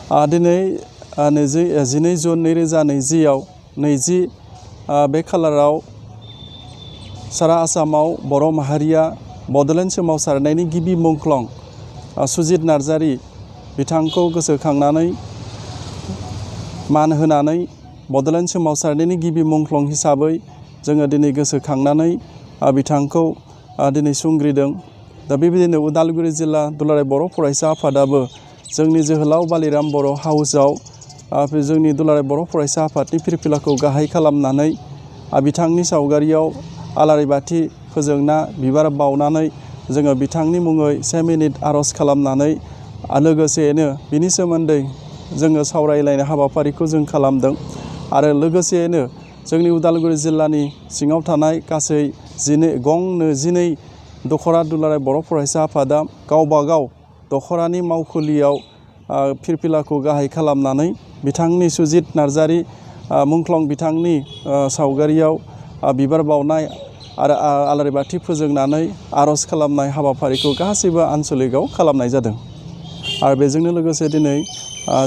दिनै 12 जुन 2020 बे खालाराव सारा आसामाव बर' माहारिया बड'लेण्ड सोमावसारनायनि गिबि मुंख्लं सुजित नार्जारी बिथांखौ गोसोखांनानै मान होनानै बड'लेण्ड सोमावसारनायनि गिबि मुंख्लं हिसाबै जोङो दिनै गोसोखांनानै बिथांखौ दिनै संग्रिदों। दा बेबायदिनो उदालगुरि जिल्ला दुलाराय बर' फरायसा आफादाबो जोंनि जोहोलाव बालिराम बर' हाउसआव जोंनि दुलाराय बर' फरायसा आफादनि फिरफिलाखौ गाहाय खालामनानै बिथांनि सावगारियाव आलारि बाथि फोजोंना बिबार बावनानै जोङो बिथांनि मुङै 1 मिनिट आर'ज खालामनानै लोगोसेयैनो बिनि सोमोन्दै जोङो सावरायलायनाय हाबाफारिखौ जों खालामदों। आरो लोगोसेयैनो जोंनि उदालगुरि जिल्लानि सिङाव थानाय गासै 12 दख'रा दुलाराय बर' फरायसा आफादा गावबागाव दख'रानि मावखुलियाव फिरफिलाखौ गाहाय खालामनानै बिथांनि सुजित नार्जारी मुंख्लं बिथांनि सावगारियाव बिबार बावनाय आरो आलारि बाथि फोजोंनानै आर'ज खालामनाय हाबाफारिखौ गासैबो आन्सलिकआव खालामनाय जादों। आरो बेजोंनो लोगोसे दिनै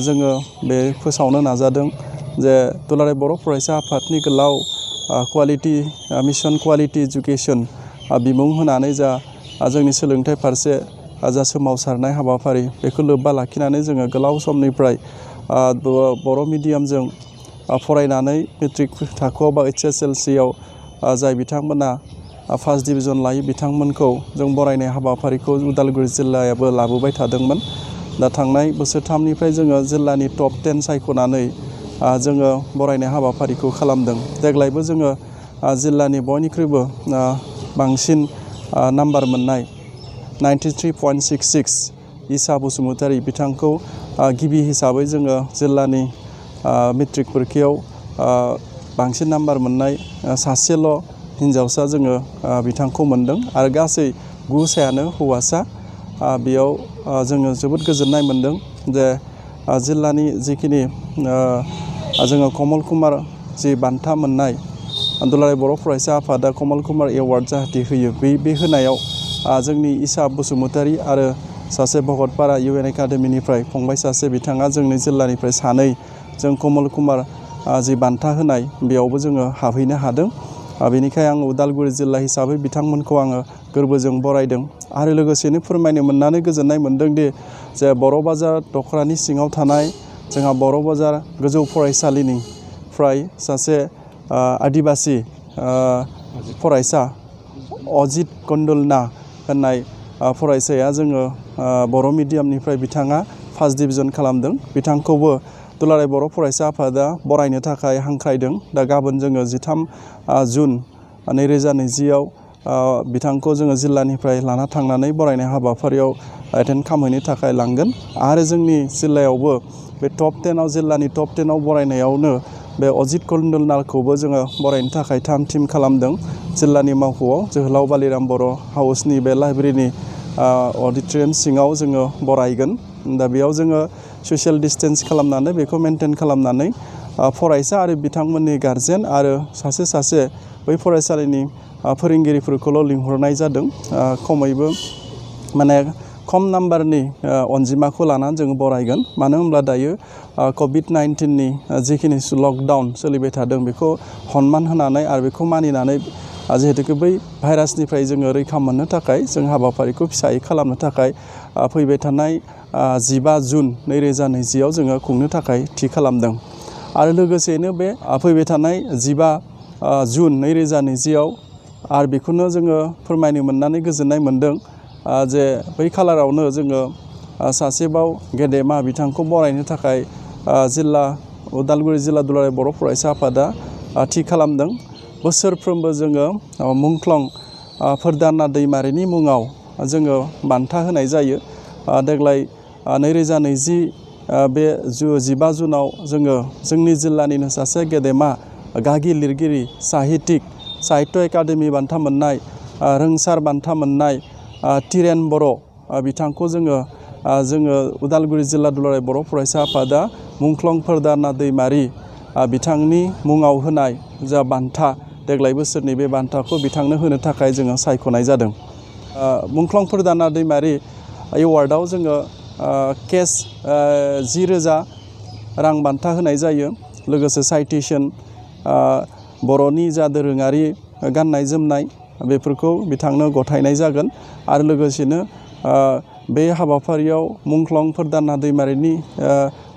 जोङो बे फोसावनो नाजादों जे दुलाराय बर' फरायसा आफादनि गोलाव मिशन क्वालिटी इडुकेशन बिमुं होनानै जोंनि सोलोंथाइ फारसे सोमावसारनाय हाबाफारि बेखौ लोब्बा लाखिनानै जोङो गोलाव समनिफ्राय बर' मिडियामजों फरायनानै मेट्रिक थाखोआव बा HSLCआव जाय बिथांमोना फार्स्ट डिभिजन लायो बिथांमोनखौ जों बरायनाय हाबाफारिखौ उदालगुरि जिल्लायाबो लाबोबाय थादोंमोन। दा थांनाय बोसोरथामनिफ्राय जोङो जिल्लानि टप 10 सायख'नानै जोङो बरायनाय हाबाफारिखौ खालामदों। देग्लायबो जोङो जिल्लानि बयनिख्रुइबो बांसिन नाम्बार मोननाय 93.66 इसा बसुमतारी बिथांखौ गिबि हिसाबै जोङो जिल्लानि मेट्रिक परिखायाव बांसिन नाम्बार मोननाय सासेल' हिन्जावसा जोङो बिथांखौ मोनदों आरो गासै 9 सायानो हौवासा। बेयाव जोङो जोबोद गोजोननाय मोनदों जे जिल्लानि जिखिनि जोङो कमल कुमार जि बान्था मोननाय दुलाराय बर' फरायसा आफादा कमल कुमार एवार्ड जाहाथे होयो बे होनायाव जोंनि इसा बसुमतारी आरो सासे भगतपारा UN एकाडेमिनिफ्राय फंबाय सासे बिथाङा जोंनि जिल्लानिफ्राय 2 जों कमल कुमार जि बान्था होनाय बेयावबो जोङो हाबहैनो हादों। बेनिखाय आं उदालगुरि जिल्ला हिसाबै बिथांमोनखौ आङो गोरबोजों बरायदों। आरो लोगोसेनो फोरमायनो मोननानै गोजोननाय मोनदों दि जे बर' बाजार दख'रानि सिङाव थानाय जोंहा बर' बाजार गोजौ फरायसालिनिफ्राय सासे आदिबासि फरायसा अजित कन्दलना होननाय फरायसाया जोङो बर' मिडियामनिफ्राय बिथाङा फार्स्ट डिभिजन खालामदों। बिथांखौबो दुलाराय बर' फरायसा आफादा बरायनो थाखाय हांख्रायदों। दा गाबोन जोङो 13 जुन 2020 बिथांखौ जोङो जिल्लानिफ्राय लाना थांनानै बरायनाय हाबाफारियाव एटेन्ड खालामहैनो थाखाय लांगोन। आरो जोंनि जिल्लायावबो बे टप 10 जिल्लानि टप 10 बरायनायावनो बे अजित कन्दलनाखौबो जोङो बरायनो थाखाय थिम खालामदों। जिल्लानि मावख'आव जोहोलाव बालिराम बर' हाउसनि बे लाइब्रेरिनि अडिट'रियाम सिङाव जोङो बरायगोन। दा बेयाव जोङो ससियेल डिस्टेन्स खालामनानै बेखौ मेनटेन खालामनानै फरायसा आरो बिथांमोननि गारजेन आरो सासे बै फरायसालिनि फोरोंगिरिफोरखौल' लिंहरनाय जादों। खमैबो माने खम नाम्बारनि अनजिमाखौ लानानै जोङो बरायगोन। मानो होनब्ला दायो COVID-19नि जिखिनि लकडाउन सोलिबाय थादों बेखौ सनमान होनानै आरो बेखौ मानिनानै जिहेतु बै भाइरासनिफ्राय जोङो रैखा मोननो थाखाय जों हाबाफारिखौ फिसायै खालामनो थाखाय फैबाय थानाय 15 जुन 2020 जोङो खुंनो थाखाय थि खालामदों। आरो लोगोसेयैनो बे फैबाय थानाय 15 जुन 2020 आरो बेखौनो जोङो फोरमायनो मोननानै गोजोननाय मोनदों जे बै खालारावनो जोङो सासेबाव गेदेमा बिथांखौ बरायनो थाखाय उदालगुरि जिल्ला दुलाराय बर' फरायसा आफादा थि खालामदों। बोसोरफ्रोमबो जोङो मुंख्लं फोरदाना दैमारिनि मुङाव जोङो बान्था होनाय जायो। देग्लाय 2020 बे 15 जुनाव जोङो जोंनि जिल्लानिनो सासे गेदेमा गागि लिरगिरि साहित्य एकाडेमि बान्था मोननाय रोंसार बान्था मोननाय तिरेन बर' बिथांखौ जोङो उदालगुरि जिल्ला दुलाराय बर' फरायसा आफादा मुंख्लं फोरदाना दैमारि बिथांनि मुङाव होनाय जा बान्था देग्लाय बोसोरनि बे बान्थाखौ बिथांनो होनो थाखाय जोङो सायख'नाय जादों। मुंख्लं फोरदाना दैमारि एवार्डआव जोङो केस 10,000 रां बान्था होनाय जायो। लोगोसे साइटेसन बर'नि जा दोरोङारि गाननाय जोमनाय बेफोरखौ बिथांनो गथायनाय जागोन। आरो लोगोसेनो बे हाबाफारियाव मुंख्लं फोरदाना दैमारिनि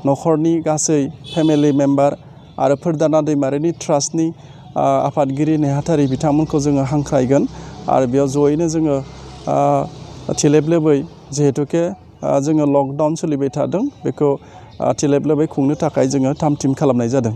न'खरनि गासै फेमिलि मेम्बार आरो फोरदाना दैमारिनि ट्रास्टनि आफादगिरि नेहाथारि बिथांमोनखौ जोङो हांख्रायगोन। आरो बेयाव जयैनो जोङो थिलेबलेबै जिहेथुके जोङो लकडाउन सोलिबाय थादों बेखौ थिलेबलेबै खुंनो थाखाय जोङो थाम थिम खालामनाय जादों।